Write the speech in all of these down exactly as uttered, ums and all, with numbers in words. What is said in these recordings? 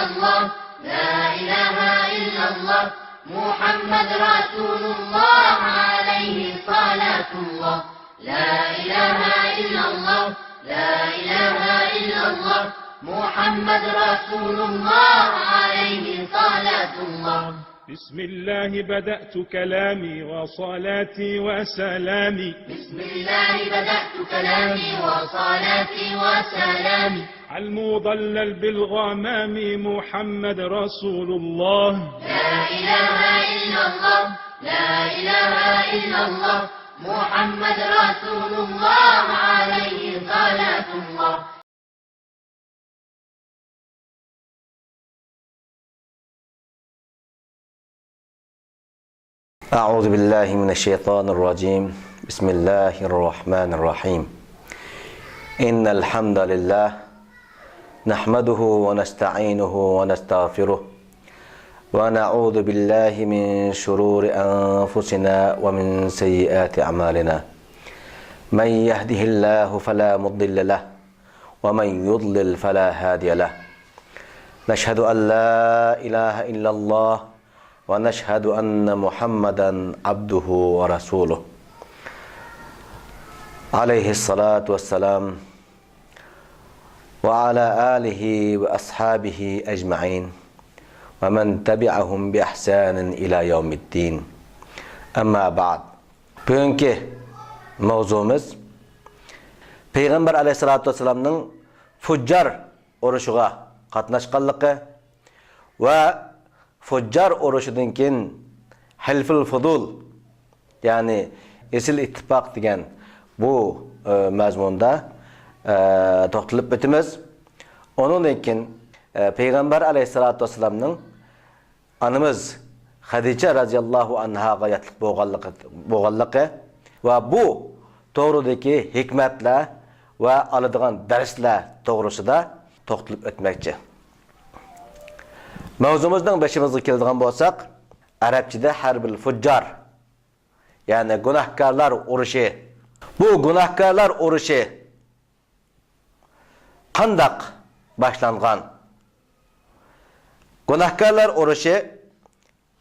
الله، لا إله إلا الله، محمد رسول الله، عليه صلاة الله. لا إله إلا الله، لا إله إلا الله، محمد رسول الله، عليه صلاة الله. بسم الله بدأت كلامي وصلاتي وسلامي. بسم الله بدأت كلامي وصلاتي وسلامي. على المضلل بالغمام محمد رسول الله. لا إله إلا الله، لا إله إلا الله، محمد رسول الله، عليه صلاة الله. أعوذ بالله من الشيطان الرجيم. بسم الله الرحمن الرحيم. إن الحمد لله نحمده ونستعينه ونستغفره ونعوذ بالله من شرور أنفسنا ومن سيئات أعمالنا. من يهده الله فلا مضل له ومن يضلل فلا هادي له. نشهد أن لا إله إلا الله ونشهد أن محمدا عبده ورسوله عليه الصلاة والسلام وعلى آله وأصحابه أجمعين ومن تبعهم بإحسان إلى يوم الدين. أما بعد. بۈگۈنكى ماۋزۇمىز پەيغەمبەر ئەلەيھىسسالاتۇ ۋەسسالامنىڭ فۇججار ئۇرۇشىغا قاتناشقانلىقى ۋە فۇججار ئۇرۇشىدىن كېيىن ھىلفۇل فۇدۇل، يەنى ئېسىل ئىتتىپاق دېگەن بۇ، ئە، مەزمۇندا، ئە، توختىلىپ ئۆتىمىز. ئۇنىڭدىن كېيىن، ئە، پەيغەمبەر ئەلەيھىسسالاتۇ ۋەسسالامنىڭ ئانىمىز خەدىچە رەزىياللاھۇ ئەنھاغا ياتلىق بولغانلىقى، بولغانلىقى ۋە بۇ توغرىدىكى ھېكمەتلەر ۋە ئالىدىغان دەرسلەر توغرىسىدا توختىلىپ ئۆتمەكچى. ماۋزۇمىزنىڭ بېشىمىزغا كېلىدىغان بولساق، ئەرەبچىدە ھەربىل فۇججار، يەنى گۇناھكارلار ئۇرۇشى. بۇ گۇناھكارلار ئۇرۇشى قانداق باشلانغان؟ گۇناھكارلار ئۇرۇشى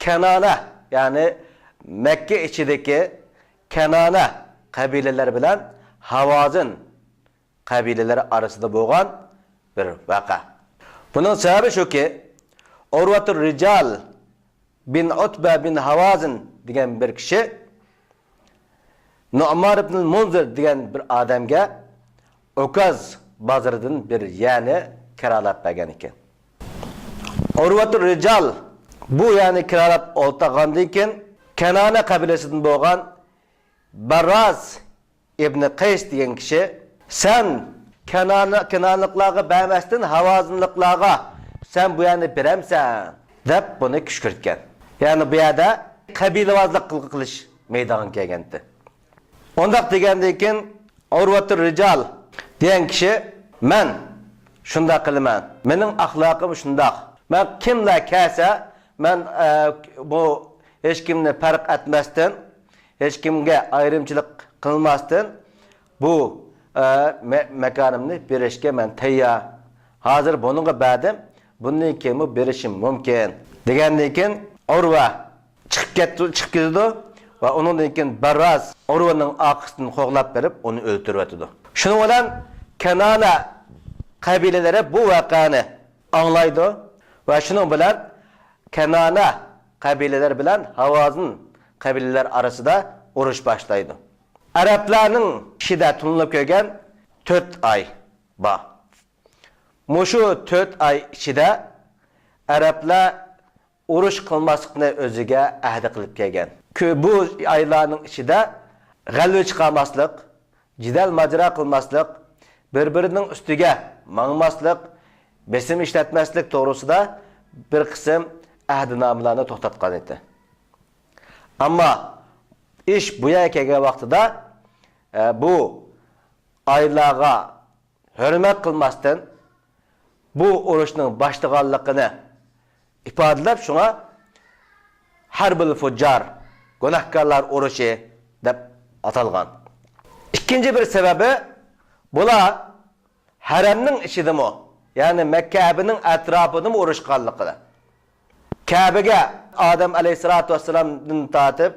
كەنانە، يەنى مەككە ئىچىدىكى كەنانە قەبىلىلەر بىلەن ھاۋازىن قەبىلىلىرى ئارىسىدا بولغان بىر ۋەقە. بۇنىڭ سەۋەبى شۇكى، ئۇرۋەتۇر رىجال بىن ئۇتبە بىن ھاۋازىن دېگەن بىر كىشى نۇئمان ئىبنۇل مۇنزىر دېگەن بىر ئادەمگە ئۇكاز بازىرىدىن بىر يەرنى كىرالاپ بەرگەن ئىكەن. ئۇرۋەتۇر رىجال بۇ يەرنى كىرالاپ ئولتۇرغاندىن كېيىن، كەنانە قەبىلىسىدىن بولغان بەرراز ئىبنى قەيس دېگەن كىشى، «سەن كەنانە-، كەنانلىقلارغا بەرمەستىن، ھاۋازىنلىقلارغا سەن بۇ يەرنى بېرەمسەن؟» دەپ بۇنى كۈشكۈرتكەن. يەنى بۇ يەردە قەبىلىۋازلىق قىل-، قىلىش مەيدانغا كەلگەنتى. ئۇنداق دېگەندىن كېيىن، ئۇرۋەتۇر رىجال دېگەن كىشى، «مەن شۇنداق قىلىمەن، مېنىڭ ئەخلاقىم شۇنداق. مەن كىملەر كەلسە، مەن، ئە، بۇ ھېچكىمنى پەرق ئەتمەستىن، ھېچكىمگە ئايرىمچىلىق قىلماستىن، بۇ، ئە، مە-، ماكانىمنى بېرىشكە مەن تەييار. ھازىر بۇنىڭغا بەردىم، بۇندىن كېيىنمۇ بېرىشىم مۇمكىن.» دېگەندىن كېيىن، ئۇرۋە چىقىپ كەتتى، چىقىپ كېتىدۇ ۋە ئۇنىڭدىن كېيىن بەرراز ئۇرۋىنىڭ ئارقىسىدىن قوغلاپ بېرىپ، ئۇنى ئۆلتۈرۈۋېتىدۇ. شۇنىڭ بىلەن كەنانە قەبىلىلىرى بۇ ۋەقەنى ئاڭلايدۇ ۋە شۇنىڭ بىلەن كەنانە قەبىلىلەر بىلەن ھاۋازىن قەبىلىلەر ئارىسىدا ئۇرۇش باشلايدۇ. ئەرەبلەرنىڭ ئىچىدە تونۇلۇپ كەلگەن تۆت ئاي بار. مۇشۇ تۆت ئاي ئىچىدە ئەرەبلەر ئۇرۇش قىلماسلىقنى ئۆزىگە ئەھدە قىلىپ كەلگەن. كۆ-، بۇ ئايلارنىڭ ئىچىدە غەلۋە چىقارماسلىق، جېدەل ماجىرا قىلماسلىق، بىر-بىرىنىڭ ئۈستىگە ماڭماسلىق، بېسىم ئىشلەتمەسلىك توغرىسىدا بىر قىسىم ئەھدىنامىلەرنى توختاتقان ئىدى. ئەمما ئىش بۇ يەرگە كەلگەن ۋاقتىدا، ئە، بۇ ئايلارغا ھۆرمەت قىلماستىن، بۇ ئۇرۇشنىڭ باشلىغانلىقىنى ئىپادىلەپ، شۇڭا ھەربىل فۇججار، گۇناھكارلار ئۇرۇشى دەپ ئاتالغان. ئىككىنچى بىر سەۋەبى، بۇلار ھەرەمنىڭ ئىچىدىمۇ يەنى مەككە، كەبىنىڭ ئەتراپىدىمۇ ئۇرۇشقانلىقىدا. كەبىگە ئادەم ئەلەيھىسسالاتۇ ۋەسسالامدىن تارتىپ،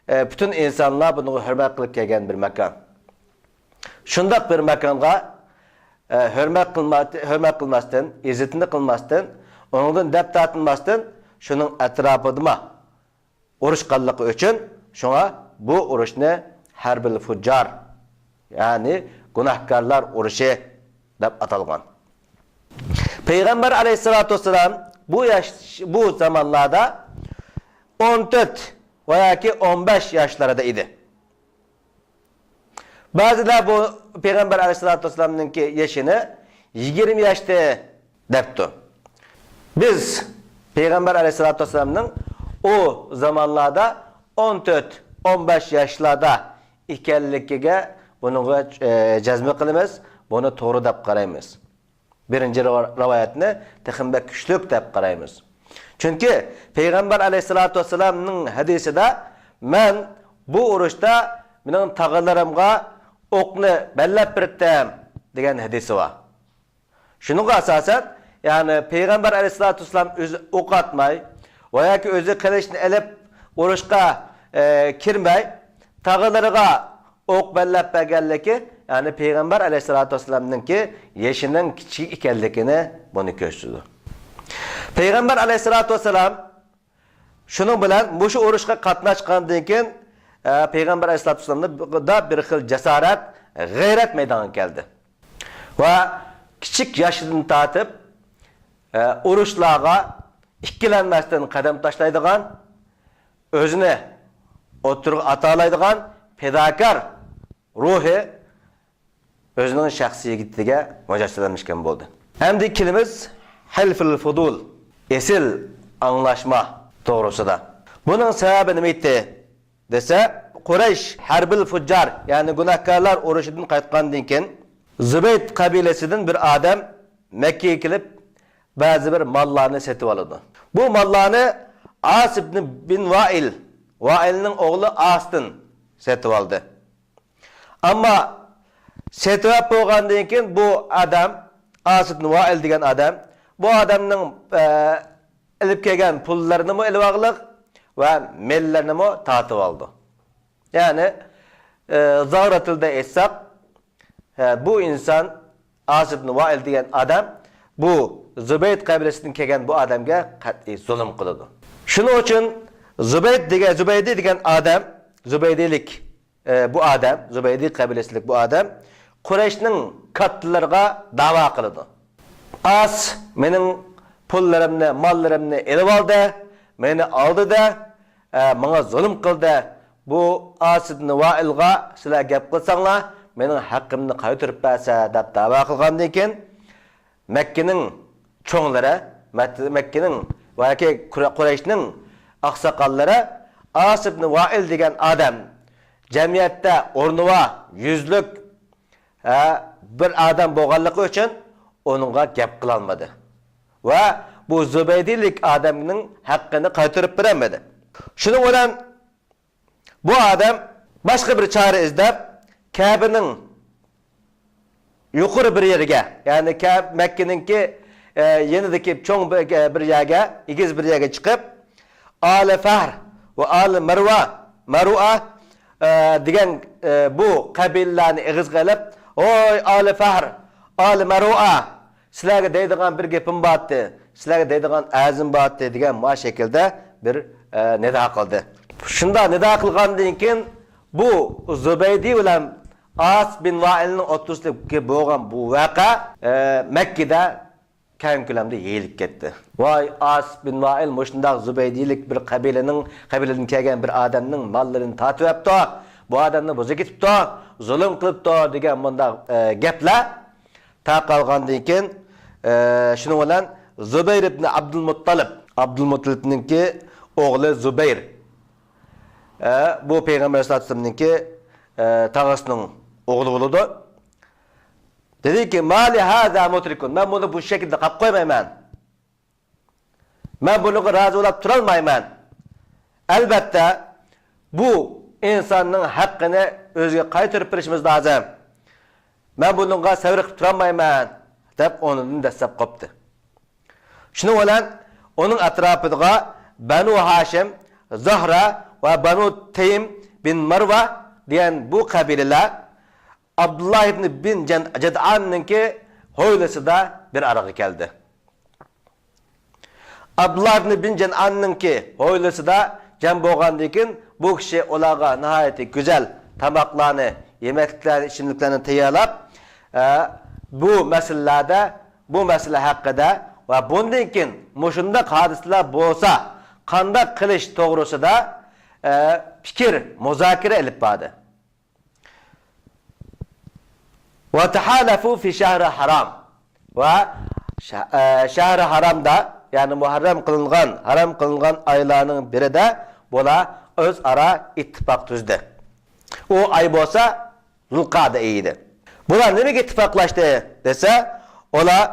ئە، پۈتۈن ئىنسانلار بۇنىڭغا ھۆرمەت قىلىپ كەلگەن بىر ماكان. شۇنداق بىر ماكانغا، ئە، ھۆرمەت قىلما-، ھۆرمەت قىلماستىن، ئىززىتىنى قىلماستىن، ئۇنىڭدىن دەپ تارتىنماستىن، شۇنىڭ ئەتراپىدىما ئۇرۇشقانلىقى ئۈچۈن، شۇڭا بۇ ئۇرۇشنى ھەربىل فۇججار، يەنى گۇناھكارلار ئۇرۇشى دەپ ئاتالغان. پەيغەمبەر ئەلەيھىسسالاتۇ ۋەسسالام بۇ ياش، بۇ زامانلاردا ئون تۆت ۋە ياكى ئون بەش ياشلىرىدا ئىدى. بەزىلەر بۇ پەيغەمبەر ئەلەيھىسسالاتۇ ۋەسسالامنىڭكى يېشىنى يىگىرمە ياشتى دەپتۇ. بىز پەيغەمبەر ئەلەيھىسسالاتۇ ۋەسسالامنىڭ ئۇ زامانلاردا ئون تۆت، ئون بەش ياشلاردا ئىكەنلىكىگە، بۇنىڭغا، ئە، جەزم قىلىمىز، بۇنى توغرا دەپ قارايمىز. بىرىنچى رىۋا-، رىۋايەتنى تېخىمۇ بەك كۈچلۈك دەپ قارايمىز. چۈنكى پەيغەمبەر ئەلەيھىسسالاتۇ ۋەسسالامنىڭ ھەدىسىدە، «مەن بۇ ئۇرۇشتا مېنىڭ تاغىلىرىمغا ئوقنى بەللەپ بېرىتتىم» دېگەن ھەدىسى بار. شۇنىڭغا ئاساسەن، يەنى پەيغەمبەر ئەلەيھىسسالاتۇ ۋەسسالام ئۆزى ئوق ئاتماي ۋە ياكى ئۆزى قىلىچنى ئېلىپ ئۇرۇشقا، ئە، كىرمەي، تاغىلىرىغا ئوق بەللەپ بەرگەنلىكى، يەنى پەيغەمبەر ئەلەيھىسسالاتۇ ۋەسسالامنىڭكى يېشىنىڭ كىچىك ئىكەنلىكىنى بۇنى كۆرسىتىدۇ. پەيغەمبەر ئەلەيھىسسالاتۇ ۋەسسالام شۇنىڭ بىلەن مۇشۇ ئۇرۇشقا قاتناشقاندىن كېيىن، ئە، پەيغەمبەر ئەلەيھىسسالاتۇ ۋەسسالامدا بىر خىل جاسارەت، غەيرەت مەيدانغا كەلدى. ۋە كىچىك ياشىدىن تارتىپ، ئە، ئۇرۇشلارغا ئىككىلەنمەستىن قەدەم تاشلايدىغان، ئۆزىنى ئوتتۇرىغا ئاتالايدىغان پىداكار روھى ئۆزىنىڭ شەخسىيىتىگە مۇجەسسەملەشكەن بولدى. ئەمدى كېلىمىز ھەلفىل فۇدۇل، ئېسىل ئاڭلاشما توغرىسىدا. بۇنىڭ سەۋەبى نېمە ئىدى دېسە، قۇرەيش ھەربىل فۇججار، يەنى گۇناھكارلار ئۇرۇشىدىن قايتقاندىن كېيىن، زۇبەيد قەبىلىسىدىن بىر ئادەم مەككىگە كېلىپ، بەزى بىر ماللارنى سېتىۋالىدۇ. بۇ ماللارنى ئاس ئىبنى بىن ۋائىل، ۋائىلنىڭ ئوغلى ئاستىن سېتىۋالدى. ئەمما سېتىۋەپ بولغاندىن كېيىن بۇ ئادەم، ئاس ئىبنى ۋائىل دېگەن ئادەم، بۇ ئادەمنىڭ، ئە، ئېلىپ كەلگەن پۇللىرىنىمۇ ئېلىۋالغىلىق ۋە ماللىرىنىمۇ تارتىۋالىدۇ. يەنى، ئە، زاغرا تىلدا ئېيتساق، ئە، بۇ ئىنسان، ئاس ئىبنى ۋائىل دېگەن ئادەم بۇ زۇبەيد قەبىلىسىدىن كەلگەن بۇ ئادەمگە قەتئىي زۇلۇم قىلىدۇ. شۇنىڭ ئۈچۈن زۇبەيد دېگەن، زۇبەيدى دېگەن ئادەم، زۇبەيدىلىك، ئە، بۇ ئادەم، زۇبەيدى قەبىلىسىدىكى بۇ ئادەم قۇرەيشنىڭ كاتتىلىرىغا دەۋا قىلىدۇ. ئاس مېنىڭ پۇللىرىمنى، ماللىرىمنى ئېلىۋالدى، مېنى ئالدىدى، ئە، ماڭا زۇلۇم قىلدى. بۇ ئاس ئىبنى ۋائىلغا سىلەر گەپ قىلساڭلار، مېنىڭ ھەققىمنى قايتۇرۇپ بەرسە، دەپ دەۋا قىلغاندىن كېيىن، مەككىنىڭ چوڭلىرى، مەت-، مەككىنىڭ ۋە ياكى قۇرە-، قۇرەيشنىڭ ئاقساقاللىرى ئاس ئىبنى ۋائىل دېگەن ئادەم جەمئىيەتتە ئورنى بار، يۈزلۈك، ھە، بىر ئادەم بولغانلىقى ئۈچۈن ئۇنىڭغا گەپ قىلالمىدى. ۋە بۇ زۇبەيدىلىك ئادەمنىڭ ھەققىنى قايتۇرۇپ بېرەلمىدى. شۇنىڭ بىلەن بۇ ئادەم باشقا بىر چارە ئىزدەپ، كەبىنىڭ يۇقىرى بىر يېرىگە، يەنى كە-، مەككىنىڭكى، ئە، يېنىدىكى چوڭ بىر، بىر يەرگە، ئېگىز بىر يەرگە چىقىپ، ئالى فەھر ۋە ئالى مەرۋا، مەرۇئا، ئە، دېگەن، ئە، بۇ قەبىلىلەرنى ئېغىزغا ئېلىپ، «ھوي، ئالى فەھر، ئالى مەرۇئا، سىلەرگە دەيدىغان بىر گېپىم بارتتى، سىلەرگە دەيدىغان ئەرزىم بارتتى» دېگەن ما شەكىلدە بىر، ئە، نىدا قىلدى. شۇنداق نىدا قىلغاندىن كېيىن، بۇ زۇبەيدى بىلەن ئاس بىن ۋائىلنىڭ ئوتتۇرىسىدىكى بولغان بۇ ۋەقە، ئە، مەككىدە كەڭ كۆلەمدە يېيىلىپ كەتتى. «ۋاي، ئاس بىن ۋائىل مۇشۇنداق زۇبەيدىلىك بىر قەبىلىنىڭ، قەبىلىدىن كەلگەن بىر ئادەمنىڭ ماللىرىنى تارتىۋەپتۇ، بۇ ئادەمنى بۇزۇپ كېتىپتۇ، زۇلۇم قىلىپتۇ» دېگەن مۇنداق، ئە، گەپلەر تارقالغاندىن كېيىن، ئە، شۇنىڭ بىلەن زۇبەير ئىبنى ئابدۇلمۇتتالىب، ئابدۇلمۇتتالىبنىڭكى ئوغلى زۇبەير، ئە، بۇ پەيغەمبەر ئەلەيھىسسالاتۇ ۋەسسالامنىڭكى، ئە، تاغىسىنىڭ ئوغلى بولىدۇ. دېدىكى، «ما لىھازا مۇترىكۇن، مەن بۇنى بۇ شەكىلدە قاپ قويمايمەن. مەن بۇنىڭغا رازى بولاپ تۇرالمايمەن. ئەلۋەتتە، بۇ ئىنساننىڭ ھەققىنى ئۆزىگە قايتۇرۇپ بېرىشىمىز لازىم. مەن بۇنىڭغا سەۋر قىلىپ تۇرالمايمەن. دەپ ئورنىدىن دەسسەپ قوپتى. شۇنىڭ بىلەن ئۇنىڭ ئەتراپىغا بەنۇ ھاشىم، زۇھرە ۋە بەنۇ تەيم بىن مەرۋە دېگەن بۇ قەبىلىلەر ئابدۇللا ئىبن بىن جەن-، جەدئاننىڭكى ھويلىسىدا بىر ئارىغا كەلدى. ئابدۇللا ئىبن بىن جەدئاننىڭكى ھويلىسىدا جەم بولغاندىن كېيىن، بۇ كىشى ئۇلارغا ناھايىتى گۈزەل تاماقلارنى، يېمەكلىكلەرنى، ئىچىملىكلەرنى تەييارلاپ، ئە، بۇ مەسىلىلەردە، بۇ مەسىلە ھەققىدە ۋە بۇندىن كېيىن مۇشۇنداق ھادىسىلەر بولسا قانداق قىلىش توغرىسىدا، ئە، پىكىر، مۇزاكىرە ئېلىپ باردى. وتحالفوا في شهر حرام. ۋە شە-، ئە، شەھرى ھارامدا، يەنى مۇھەررەم قىلىنغان، ھارام قىلىنغان ئايلارنىڭ بىرىدە بۇلار ئۆزئارا ئىتتىپاق تۈزدى. ئۇ ئاي بولسا زۇلقەدە ئېيى ئىدى. بۇلار نېمىگە ئىتتىپاقلاشتى دېسە، ئۇلار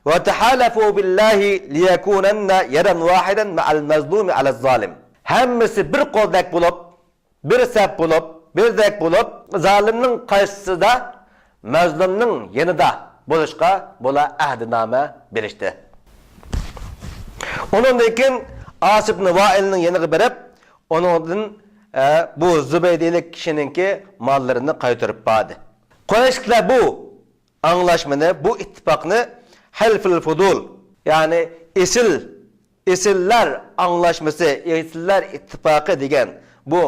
وتحالفوا بالله ليكونن يدا واحدة مع المظلوم على الظالم. ھەممىسى بىر قولدەك بولۇپ، بىر سەپ بولۇپ، بىردەك بولۇپ، زالىمنىڭ قارشىسىدا، مەزلۇمنىڭ يېنىدا بولۇشقا بۇلار ئەھدىنامە بېرىشتى. ئۇنىڭدىن كېيىن ئاس ئىبنى ۋائىلنىڭ يېنىغا بېرىپ، ئۇنىڭدىن، ئە، بۇ زۇبەيدىلىك كىشىنىڭكى ماللىرىنى قايتۇرۇپ باردى. قۇرەيشلىكلەر بۇ ئاڭلاشمىنى، بۇ ئىتتىپاقنى ھەلفىل فۇدۇل، يەنى ئېسىل، ئېسىللار ئاڭلاشمىسى، ئېسىللار ئىتتىپاقى دېگەن بۇ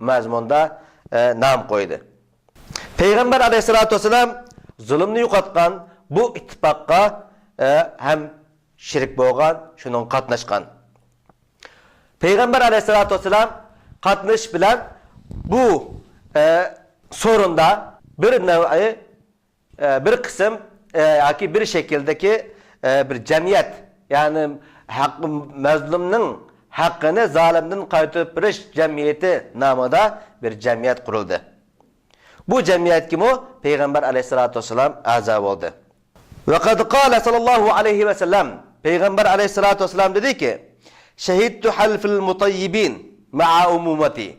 مەزمۇندا، ئە، نام قويدى. پەيغەمبەر ئەلەيھىسسالاتۇ ۋەسسالام زۇلۇمنى يوقاتقان بۇ ئىتتىپاققا، ئە، ھەم شېرىك بولغان، شۇنىڭغا قاتناشقان. پەيغەمبەر ئەلەيھىسسالاتۇ ۋەسسالام قاتنىشىش بىلەن بۇ، ئە، سورۇندا بىر نەۋئى ئە، بىر قىسىم، ئە، ياكى بىر شەكىلدىكى، ئە، بىر جەمئىيەت، يەنى ھەق، مەزلۇمنىڭ ھەققىنى زالىمدىن قايتۇرۇپ بېرىش جەمئىيىتى نامىدا بىر جەمئىيەت قۇرۇلدى. بۇ جەمئىيەتكىمۇ پەيغەمبەر ئەلەيھىسسالاتۇ ۋەسسالام ئەزا بولدى. وقد قال صلى الله عليه وسلم، پەيغەمبەر ئەلەيھىسسالاتۇ ۋەسسالام دېدىكى، شهدت حلف المطيبين مع عمومتي.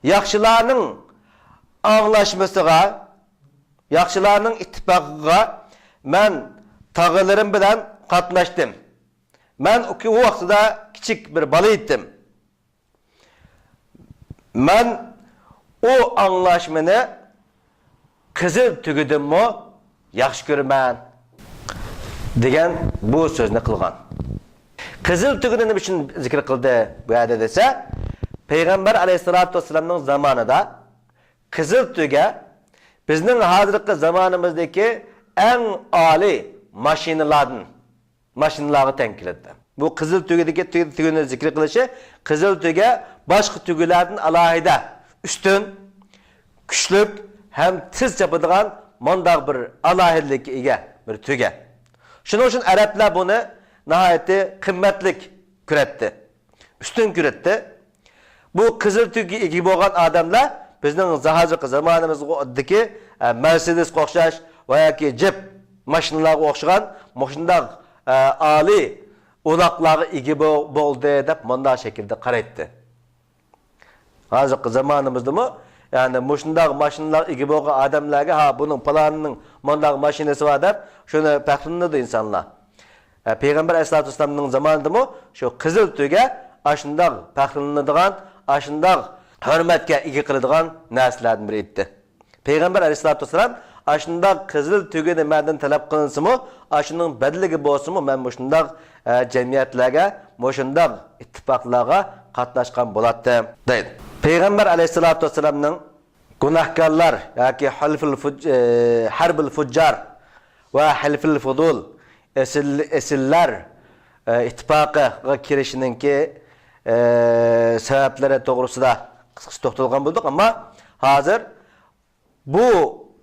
ياخشىلارنىڭ ئاڭلاشمىسىغا، ياخشىلارنىڭ ئىتتىپاقىغا مەن تاغىلىرىم بىلەن قاتناشتىم. مەن ئۇ، ئۇ ۋاقتىدا كىچىك بىر بالا ئىدىم. مەن ئۇ ئاڭلاشمىنى قىزىل تۈگىدىنمۇ ياخشى كۆرىمەن، دېگەن بۇ سۆزنى قىلغان. قىزىل تۈگىنى نېمە ئۈچۈن زىكىر قىلدى بۇ يەردە دېسە، پەيغەمبەر ئەلەيھىسسالاتۇ ۋەسسالامنىڭ زامانىدا قىزىل تۆگە بىزنىڭ ھازىرقى زامانىمىزدىكى ئەڭ ئالىي ماشىنىلاردىن، ماشىنىلارغا تەڭ كېلىدۇ. بۇ قىزىل تۆگىدىكى تۆ-، تۆگىنى زىكىر قىلىشى، قىزىل تۆگە باشقا تۆگىلەردىن ئالاھىدە، ئۈستۈن، كۈچلۈك ھەم تېز چاپىدىغان مۇنداق بىر ئالاھىدىلىككە ئىگە بىر تۆگە. شۇنىڭ ئۈچۈن ئەرەبلەر بۇنى ناھايىتى قىممەتلىك كۆرەتتى. ئۈستۈن كۆرەتتى. بۇ قىزىل تۆگىگە ئىگە بولغان ئادەملەر بىزنىڭ ھازىرقى زامانىمىزدىكى، ئە، مەرسېدېسقا ئوخشاش ۋە ياكى جىپ ماشىنىلارغا ئوخشىغان مۇشۇنداق، ئە، ئالىي ئۇلاقلارغا ئىگە بو-، بولدى دەپ مۇنداق شەكىلدە قارايتتى. ھازىرقى زامانىمىزدىمۇ، يەنى مۇشۇنداق ماشىنىلارغا ئىگە بولغان ئادەملەرگە، ھا، بۇنىڭ پالانىنىڭ مۇنداق ماشىنىسى بار دەپ، شۇنى پەخىرلىنىدۇ ئىنسانلار. ئە، پەيغەمبەر ئەلەيھىسسالاتۇ ۋەسسالامنىڭ زامانىدىمۇ شۇ قىزىل تۆگە ئاشۇنداق پەخىرلىنىدىغان، ئاشۇنداق ھۆرمەتكە ئىگە قىلىدىغان نەرسىلەردىن بىرى ئىدى. پەيغەمبەر ئەلەيھىسسالاتۇ ۋەسسالام ئاشۇنداق قىزىل تۆگىنى مەندىن تەلەپ قىلىنسىمۇ، ئاشۇنىڭ بەدىلىگە بولسىمۇ، مەن مۇشۇنداق، ئە، جەمئىيەتلەرگە، مۇشۇنداق ئىتتىپاقلارغا قاتناشقان بولاتتىم، دەيدۇ. پەيغەمبەر ئەلەيھىسسالاتۇ ۋەسسالامنىڭ گۇناھكارلار ياكى ھەلفىل فۇج-، ئە، ھەربىل فۇججار ۋە ھەلفىل فۇدۇل، ئېسىل-، ئېسىللار، ئە، ئىتتىپاقىغا كىرىشىنىڭكى، ئە، سەۋەبلىرى توغرىسىدا قىسقىچە توختالغان بولدۇق، ئەمما ھازىر بۇ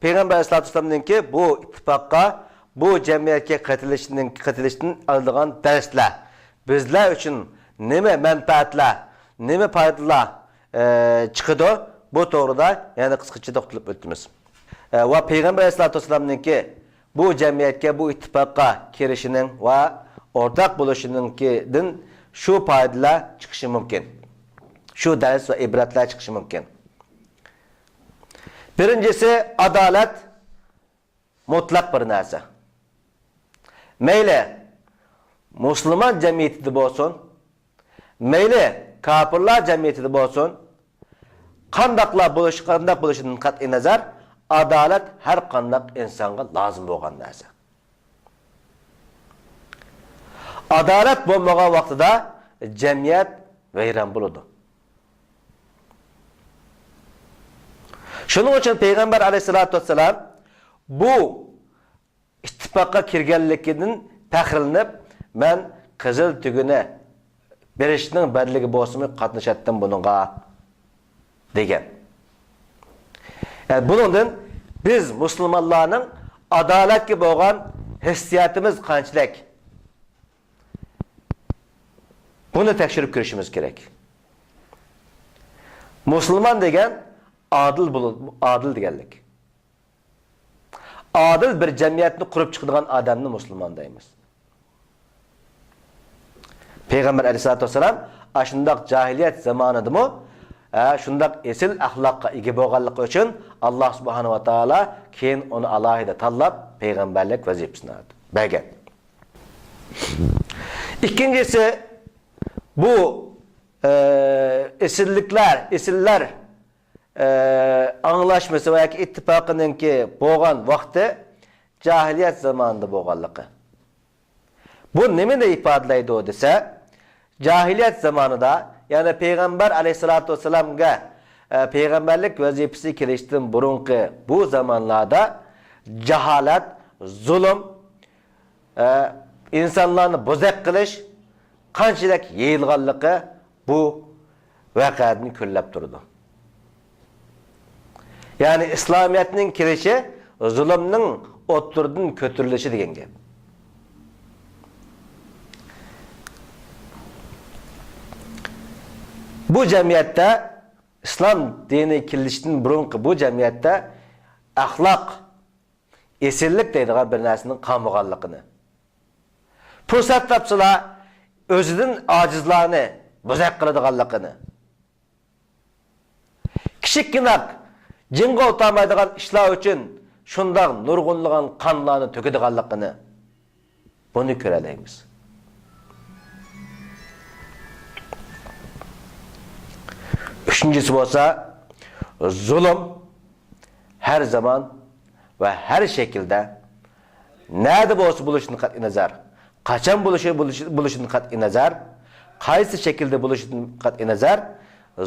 پەيغەمبەر ئەلەيھىسسالاتۇ ۋەسسالامنىڭكى بۇ ئىتتىپاققا، بۇ جەمئىيەتكە قېتىلىشنىڭ، قېتىلىشتىن ئالىدىغان دەرسلەر، بىزلەر ئۈچۈن نېمە مەنپەئەتلەر، نېمە پايدىلار، ئە، چىقىدۇ، بۇ توغرىدا يەنە قىسقىچە توختىلىپ ئۆتىمىز. ئە، ۋە پەيغەمبەر ئەلەيھىسسالاتۇ ۋەسسالامنىڭكى بۇ جەمئىيەتكە، بۇ ئىتتىپاققا كىرىشىنىڭ ۋە ئورتاق بولۇشىنىڭكىدىن شۇ پايدىلار چىقىشى مۇمكىن. شۇ دەرس ۋە ئىبرەتلەر چىقىشى مۇمكىن. بىرىنچىسى، ئادالەت مۇتلەق بىر نەرسە. مەيلى مۇسۇلمان جەمئىيىتىدە بولسۇن، مەيلى كاپىرلار جەمئىيىتىدە بولسۇن، قانداقلا بولۇش، قانداق بولۇشىدىن قەتئىينەزەر، ئادالەت ھەر قانداق ئىنسانغا لازىم بولغان نەرسە. ئادالەت بولمىغان ۋاقتىدا جەمئىيەت ۋەيران بولىدۇ. شۇنىڭ ئۈچۈن پەيغەمبەر ئەلەيھىسسالاتۇ ۋەسسالام بۇ ئىتتىپاققا كىرگەنلىكىدىن پەخىرلىنىپ، مەن قىزىل تۈگىنى بېرىشنىڭ بەدىلىگە بولسىمۇ قاتنىشاتتىم بۇنىڭغا، دېگەن. يەنى بۇنىڭدىن بىز مۇسۇلمانلارنىڭ ئادالەتكە بولغان ھېسسىياتىمىز قانچىلىك؟ بۇنى تەكشۈرۈپ كۆرۈشىمىز كېرەك. مۇسۇلمان دېگەن ئادىل بولۇ-، ئادىل دېگەنلىك. ئادىل بىر جەمئىيەتنى قۇرۇپ چىقىدىغان ئادەمنى مۇسۇلمان دەيمىز. پەيغەمبەر ئەلەيھىسسالاتۇ ۋەسسالام ئاشۇنداق جاھىلىيەت زامانىدىمۇ، ئە، شۇنداق ئېسىل ئەخلاققا ئىگە بولغانلىقى ئۈچۈن، ئاللا سۇبھانەھۇ ۋە تائالا كېيىن ئۇنى ئالاھىدە تاللاپ، پەيغەمبەرلىك ۋەزىپىسىنى بەرگەن. ئىككىنچىسى، بۇ، ئە، ئېسىللىكلەر، ئېسىللەر ئاڭلاشمىسى ۋە ياكى ئىتتىپاقىنىڭكى بولغان ۋاقتى جاھىلىيەت زامانىدا بولغانلىقى. بۇ نېمىنى ئىپادىلەيدۇ دېسە، جاھىلىيەت زامانىدا، يەنى پەيغەمبەر ئەلەيھىسسالاتۇ ۋەسسالامغا، ئە، پەيغەمبەرلىك ۋەزىپىسى كېلىشتىن بۇرۇنقى بۇ زامانلاردا جاھالەت، زۇلۇم، ئە، ئىنسانلارنى بوزەك قىلىش قانچىلىك يېيىلغانلىقى بۇ ۋەقەدىن كۆرۈلۈپ تۇرىدۇ. يەنى ئىسلامىيەتنىڭ كېلىشى زۇلۇمنىڭ ئوتتۇرىدىن كۆتۈرۈلۈشى دېگەن گەپ. بۇ جەمئىيەتتە، ئىسلام دىنى كېلىشتىن بۇرۇنقى بۇ جەمئىيەتتە ئەخلاق، ئېسىللىك دەيدىغان بىر نەرسىنىڭ قالمىغانلىقىنى، پۇرسەت تاپسىلا ئۆزىدىن ئاجىزلارنى بوزەك قىلىدىغانلىقىنى، كىچىككىنە جىڭغا ئولتۇرمايدىغان ئىشلار ئۈچۈن شۇنداق نۇرغۇنلىغان قانلارنى تۆكىدىغانلىقىنى بۇنى كۆرەلەيمىز. ئۈچىنچىسى بولسا، زۇلۇم ھەر زامان ۋە ھەر شەكىلدە، نەدە بولسا بولۇشىدىن قەتئىينەزەر، قاچان بولۇشى، بولۇشى، بولۇشىدىن قەتئىينەزەر، قايسى شەكىلدە بولۇشىدىن قەتئىينەزەر،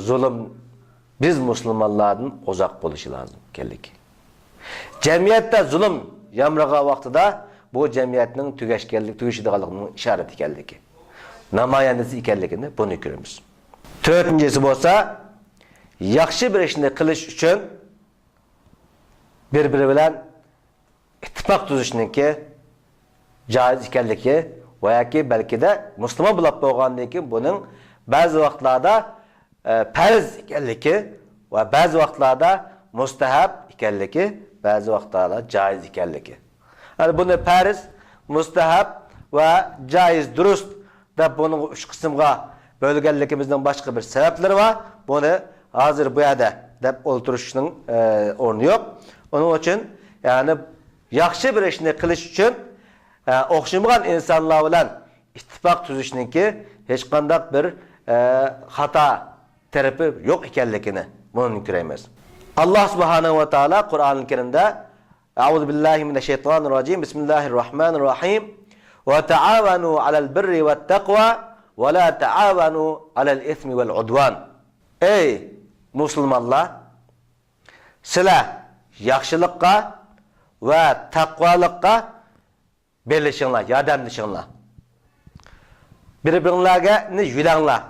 زۇلۇم بىز مۇسۇلمانلاردىن ئۇزاق بولۇشى لازىم ئىكەنلىكى. جەمئىيەتتە زۇلۇم يامرىغان ۋاقتىدا بۇ جەمئىيەتنىڭ تۈگەشكەنلىك، تۈگىشىدىغانلىقىنىڭ ئىشارىتى ئىكەنلىكى، نامايەندىسى ئىكەنلىكىنى بۇنى كۆرىمىز. تۆتىنچىسى بولسا، ياخشى بىر ئىشنى قىلىش ئۈچۈن بىر-بىرى بىلەن ئىتتىپاق تۈزۈشنىڭكى جائىز ئىكەنلىكى ۋە ياكى بەلكىدە مۇسۇلمان بولۇپ بولغاندىن كېيىن بۇنىڭ بەزى ۋاقىتلاردا، ئە، پەرز ئىكەنلىكى ۋە بەزى ۋاقىتلاردا مۇستەھەب ئىكەنلىكى، بەزى ۋاقىتلاردا جائىز ئىكەنلىكى. يەنى بۇنى پەرز، مۇستەھەب ۋە جائىز، دۇرۇس دەپ بۇنىڭ ئۈچ قىسىمغا بۆلگەنلىكىمىزنىڭ باشقا بىر سەۋەبلىرى بار. بۇنى ھازىر بۇ يەردە دەپ ئولتۇرۇشنىڭ، ئە، ئورنى يوق. ئۇنىڭ ئۈچۈن، يەنى ياخشى بىر ئىشنى قىلىش ئۈچۈن، ئە، ئوخشىمىغان ئىنسانلار بىلەن ئىتتىپاق تۈزۈشنىڭكى ھېچقانداق بىر، ئە، خاتا تەرىپى يوق ئىكەنلىكىنى بۇنىڭدىن كۆرەيمىز. ئاللا سۇبھانەھۇ ۋە تائالا قۇرئانىل كەرىمدە، أعوذ بالله من الشيطان الرجيم. بسم الله الرحمن الرحيم. وتعاونوا على البر والتقوى ولا تعاونوا على الإثم والعدوان. ئەي مۇسۇلمانلار، سىلەر ياخشىلىققا ۋە تەقۋالىققا بىرلىشىڭلار، ياردەملىشىڭلار. بىر-بىرىڭلارنى يۆلەڭلار.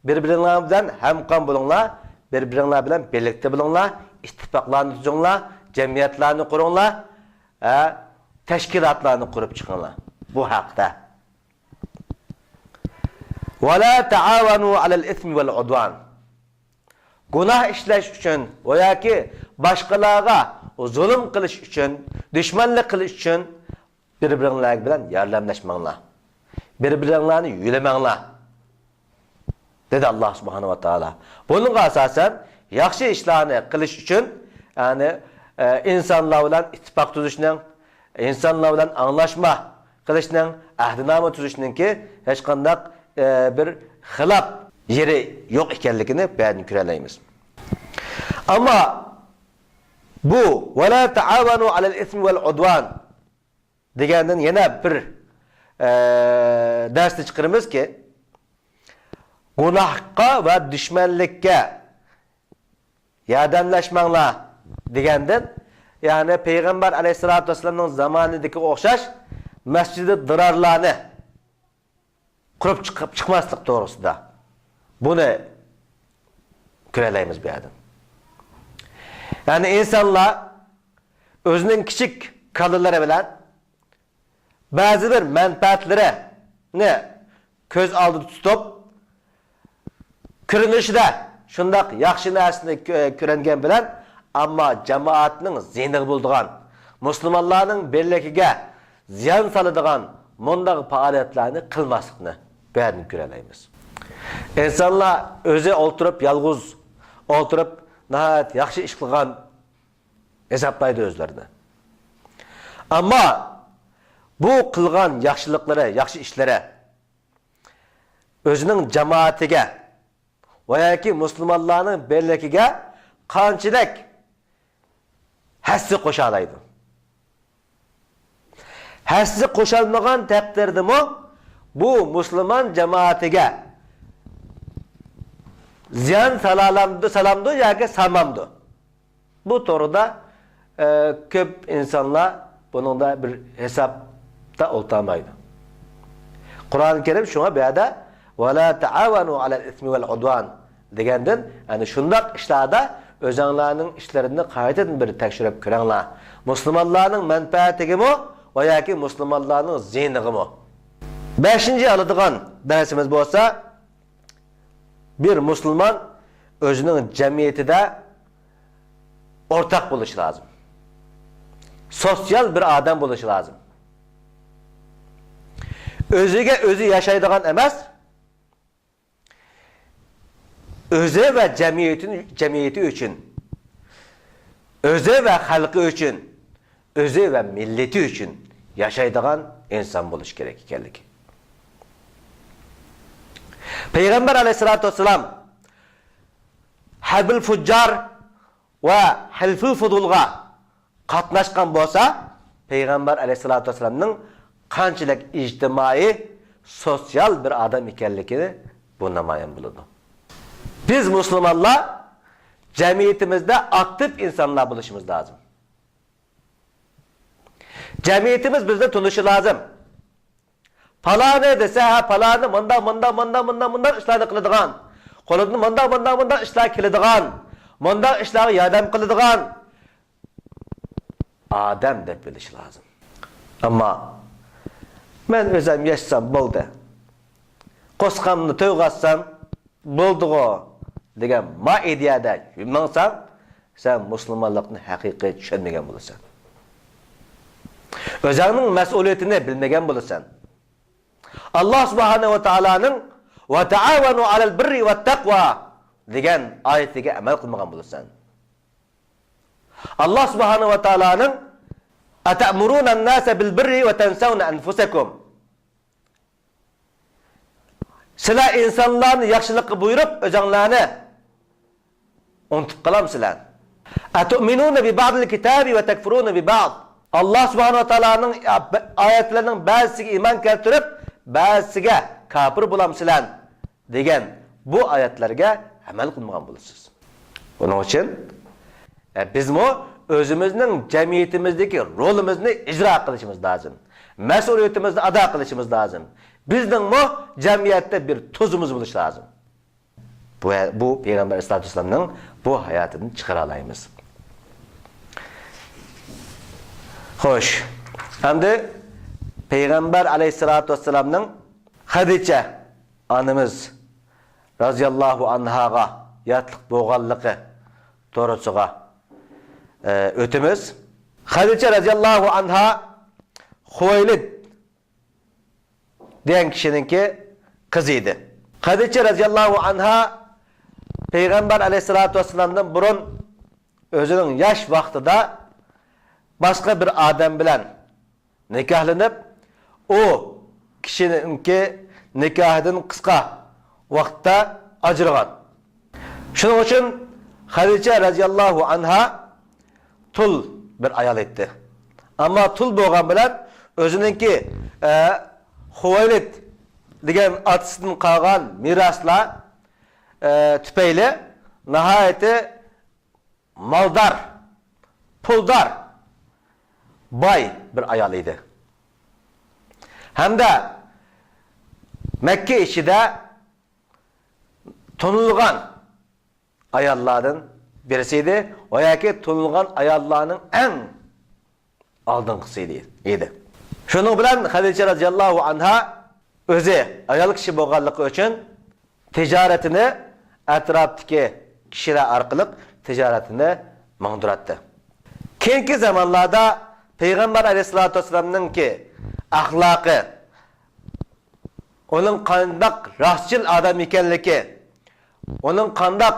بىر-بىرىڭلار بىلەن ھەمكار بولۇڭلار. بىر-بىرىڭلار بىلەن بىرلىكتە بولۇڭلار. ئىتتىپاقلارنى تۈزۈڭلار. جەمئىيەتلەرنى قۇرۇڭلار. ھە، تەشكىلاتلارنى قۇرۇپ چىقىڭلار. بۇ ھەقتە. ولا تعاونوا على الإثم والعدوان. گۇناھ ئىشلەش ئۈچۈن ۋە ياكى باشقىلارغا زۇلۇم قىلىش ئۈچۈن، دۈشمەنلىك قىلىش ئۈچۈن بىر-بىرىڭلار بىلەن ياردەملەشمەڭلار. بىر-بىرىڭلارنى يۆلىمەڭلار، دېدى ئاللا سۇبھانەھۇ ۋە تائالا. بۇنىڭغا ئاساسەن، ياخشى ئىشلارنى قىلىش ئۈچۈن، يەنى، ئە، ئىنسانلار بىلەن ئىتتىپاق تۈزۈشنىڭ، ئىنسانلار بىلەن ئاڭلاشما، قىلىشنىڭ، ئەھدىنامە تۈزۈشنىڭكى ھېچقانداق، ئە، بىر خىلاپ يېرى يوق ئىكەنلىكىنى بۇ يەردىن كۆرەلەيمىز. ئەمما بۇ «ۋەلا تائاۋەنۇ ئەلەل ئىسمى ۋەل ئۇدۋان» دېگەندىن يەنە بىر، ئە، دەرسنى چىقىرىمىزكى، گۇناھقا ۋە دۈشمەنلىككە ياردەملەشمەڭلار دېگەندىن، يەنى پەيغەمبەر ئەلەيھىسسالاتۇ ۋەسسالامنىڭ زامانىدىكىگە ئوخشاش مەسجىدى دىرارلارنى قۇرۇپ چىقىپ چىقماسلىق توغرىسىدا بۇنى كۆرەلەيمىز بۇ يەردىن. يەنى ئىنسانلار ئۆزىنىڭ كىچىك كالىلىرى بىلەن بەزى بىر مەنپەئەتلىرىنى كۆز ئالدىدا تۇتۇپ، كۆرۈنۈشىدە شۇنداق ياخشى نەرسىنى كۆ-، كۆرۈنگەن بىلەن، ئەمما جامائەتنىڭ زىيىنىغا بولىدىغان، مۇسۇلمانلارنىڭ بىرلىكىگە زىيان سالىدىغان مۇنداق پائالىيەتلەرنى قىلماسلىقنى بۇ يەردىن كۆرەلەيمىز. ئىنسانلار ئۆزى ئولتۇرۇپ، يالغۇز ئولتۇرۇپ، ناھايىتى ياخشى ئىش قىلغان ھېسابلايدۇ ئۆزلىرىنى. ئەمما بۇ قىلغان ياخشىلىقلىرى، ياخشى ئىشلىرى ئۆزىنىڭ جامائىتىگە ۋە ياكى مۇسۇلمانلارنىڭ بىرلىكىگە قانچىلىك ھەسسە قوشالايدۇ؟ ھەسسە قوشالمىغان تەقدىردىمۇ بۇ مۇسۇلمان جامائىتىگە زىيان سالالامدۇ، سالامدۇ ياكى سالمامدۇ؟ بۇ توغرىدا، ئە، كۆپ ئىنسانلار بۇنىڭدا بىر ھېسابتا ئولتۇرمايدۇ. قۇرئان كەرىم شۇڭا بۇ يەردە «ۋەلا تائاۋەنۇ ئەلەل ئىسمى ۋەل ئۇدۋان» دېگەندىن، يەنى شۇنداق ئىشلاردا ئۆزەڭلارنىڭ ئىشلىرىنى قايتىدىن بىر تەكشۈرۈپ كۆرۈڭلار. مۇسۇلمانلارنىڭ مەنپەئەتىگىمۇ ۋە ياكى مۇسۇلمانلارنىڭ زىيىنىغىمۇ؟ بەشىنچى ئالىدىغان دەرسىمىز بولسا، بىر مۇسۇلمان ئۆزىنىڭ جەمئىيىتىدە ئورتاق بولۇشى لازىم. سوتسىيال بىر ئادەم بولۇشى لازىم. ئۆزىگە ئۆزى ياشايدىغان ئەمەس، ئۆزى ۋە جەمئىيىتى، جەمئىيىتى ئۈچۈن، ئۆزى ۋە خەلقى ئۈچۈن، ئۆزى ۋە مىللىتى ئۈچۈن ياشايدىغان ئىنسان بولۇشى كېرەك ئىكەنلىكى. پەيغەمبەر ئەلەيھىسسالاتۇ ۋەسسالام ھەربىل فۇججار ۋە ھەلفىل فۇدۇلغا قاتناشقان بولسا، پەيغەمبەر ئەلەيھىسسالاتۇ ۋەسسالامنىڭ قانچىلىك ئىجتىمائىي، سوتسىيال بىر ئادەم ئىكەنلىكى بۇ نامايان بولىدۇ. بىز مۇسۇلمانلار جەمئىيىتىمىزدە ئاكتىپ ئىنسانلار بولۇشىمىز لازىم. جەمئىيىتىمىز بىزنى تونۇشى لازىم. پالانى دېسە، ھە، پالانى مۇنداق، مۇنداق، مۇنداق، مۇنداق، مۇنداق ئىشلارنى قىلىدىغان، قولىدىن مۇنداق، مۇنداق، مۇنداق ئىشلار كېلىدىغان، مۇنداق ئىشلارغا ياردەم قىلىدىغان ئادەم دەپ بىلىشى لازىم. ئەمما مەن ئۆزۈم ياشىسام بولدى، قورسىقىمنى تويغۇزسام بولدىغۇ دېگەن ما ئىدىيەدە ماڭساڭ، سەن مۇسۇلمانلىقنى ھەقىقىي چۈشەنمىگەن بولىسەن. ئۆزۈڭنىڭ مەسئۇلىيىتىنى بىلمىگەن بولىسەن. ئاللا سۇبھانەھۇ ۋە تائالانىڭ «ۋە تائاۋەنۇ ئەلەل بىررى ۋەت تەقۋا» دېگەن ئايىتىگە ئەمەل قىلمىغان بولىسەن. ئاللا سۇبھانەھۇ ۋە تائالانىڭ «ئەتەئمۇرۇنەن ناسە بىل بىررى ۋە تەنسەۋنە ئەنفۇسەكۇم» سىلەر ئىنسانلارنى ياخشىلىققا بۇيرۇپ، ئۆزۈڭلارنى ئۇنتۇپ قالامسىلەر؟ «ئەتۇئمىنۇنە بىبەئدىل كىتابى ۋە تەكفۇرۇنە بىبەئد» ئاللا سۇبھانەھۇ ۋە تائالانىڭ ئايەتلىرىنىڭ بەزىسىگە ئىمان كەلتۈرۈپ، بەزىسىگە كاپىر بولامسىلەر؟ دېگەن بۇ ئايەتلەرگە ئەمەل قىلمىغان بولىسىز. بۇنىڭ ئۈچۈن، ئە، بىزمۇ ئۆزىمىزنىڭ جەمئىيىتىمىزدىكى رولىمىزنى ئىجرا قىلىشىمىز لازىم. مەسئۇلىيىتىمىزنى ئادا قىلىشىمىز لازىم. بىزنىڭمۇ جەمئىيەتتە بىر تۇزىمىز بولۇشى لازىم. بۇ، بۇ پەيغەمبەر ئەلەيھىسسالاتۇ ۋەسسالامنىڭ بۇ ھاياتىدىن چىقىرالايمىز. خوش، ئەمدى پەيغەمبەر ئەلەيھىسسالاتۇ ۋەسسالامنىڭ خەدىچە ئانىمىز رازىياللاھۇ ئانھاغا ياتلىق بولغانلىقى توغرىسىغا، ئە، ئۆتىمىز. خەدىچە رازىياللاھۇ ئانھا خۇۋەيلىد دېگەن كىشىنىڭكى قىزى ئىدى. خەدىچە رازىياللاھۇ ئانھا پەيغەمبەر ئەلەيھىسسالاتۇ ۋەسسالامدىن بۇرۇن ئۆزىنىڭ ياش ۋاقتىدا باشقا بىر ئادەم بىلەن نىكاھلىنىپ، ئۇ كىشىنىڭكى نىكاھىدىن قىسقا ۋاقىتتا ئاجرىغان. شۇنىڭ ئۈچۈن خەدىچە رەزىياللاھۇ ئەنھا تۇل بىر ئايال ئىدى. ئەمما تۇل بولغان بىلەن ئۆزىنىڭكى، ئە، خۇۋەيلىد دېگەن ئاتىسىدىن قالغان مىراسلار، ئە، تۈپەيلى ناھايىتى مالدار، پۇلدار، باي بىر ئايال ئىدى. ھەمدە مەككە ئىچىدە تونۇلغان ئاياللاردىن بىرسى ئىدى ۋە ياكى تونۇلغان ئاياللارنىڭ ئەڭ ئالدىنقىسى ئىدى. شۇنىڭ بىلەن خەدىچە رەزىياللاھۇ ئەنھا ئۆزى ئايال كىشى بولغانلىقى ئۈچۈن تىجارىتىنى ئەتراپتىكى كىشىلەر ئارقىلىق تىجارىتىنى ماڭدۇراتتى. كېيىنكى زامانلاردا پەيغەمبەر ئەلەيھىسسالاتۇ ۋەسسالامنىڭكى ئەخلاقى، ئۇنىڭ قانداق راستچىل ئادەم ئىكەنلىكى، ئۇنىڭ قانداق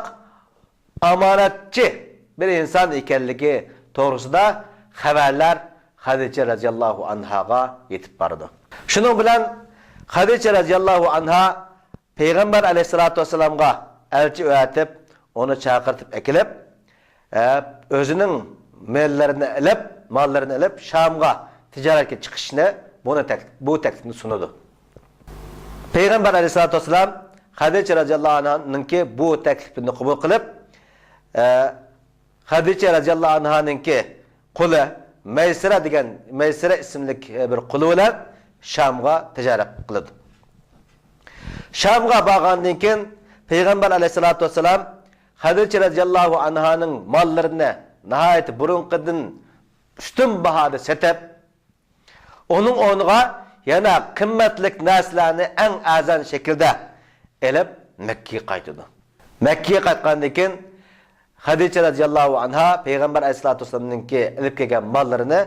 ئامانەتچى بىر ئىنسان ئىكەنلىكى توغرىسىدا خەۋەرلەر خەدىچە رەزىياللاھۇ ئەنھاغا يېتىپ بارىدۇ. شۇنىڭ بىلەن خەدىچە رەزىياللاھۇ ئەنھا پەيغەمبەر ئەلەيھىسسالاتۇ ۋەسسالامغا ئەلچى ئەۋەتىپ، ئۇنى چاقىرتىپ ئەكېلىپ، ئە، ئۆزىنىڭ ماللىرىنى ئېلىپ، ماللىرىنى ئېلىپ، شامغا تىجارەتكە چىقىشنى بۇنى تەك-، بۇ تەكلىپنى سۇنىدۇ. پەيغەمبەر ئەلەيھىسسالاتۇ ۋەسسالام خەدىچە رەزىياللاھۇ ئەنھانىڭكى بۇ تەكلىپىنى قوبۇل قىلىپ، ئە، خەدىچە رەزىياللاھۇ ئەنھانىڭكى قۇلى مەيسىرە دېگەن، مەيسىرە ئىسىملىك، ئە، بىر قۇلى بىلەن شامغا تىجارەت قىلىدۇ. شامغا بارغاندىن كېيىن پەيغەمبەر ئەلەيھىسسالاتۇ ۋەسسالام خەدىچە رەزىياللاھۇ ئەنھانىڭ ماللىرىنى ناھايىتى بۇرۇنقىدىن ئۈستۈن باھادا سېتىپ، ئۇنىڭ ئورنىغا يەنە قىممەتلىك نەرسىلەرنى ئەڭ ئەرزان شەكىلدە ئېلىپ مەككىگە قايتىدۇ. مەككىگە قايتقاندىن كېيىن خەدىچە رەزىياللاھۇ ئەنھا پەيغەمبەر ئەلەيھىسسالاتۇ ۋەسسالامنىڭكى ئېلىپ كەلگەن ماللىرىنى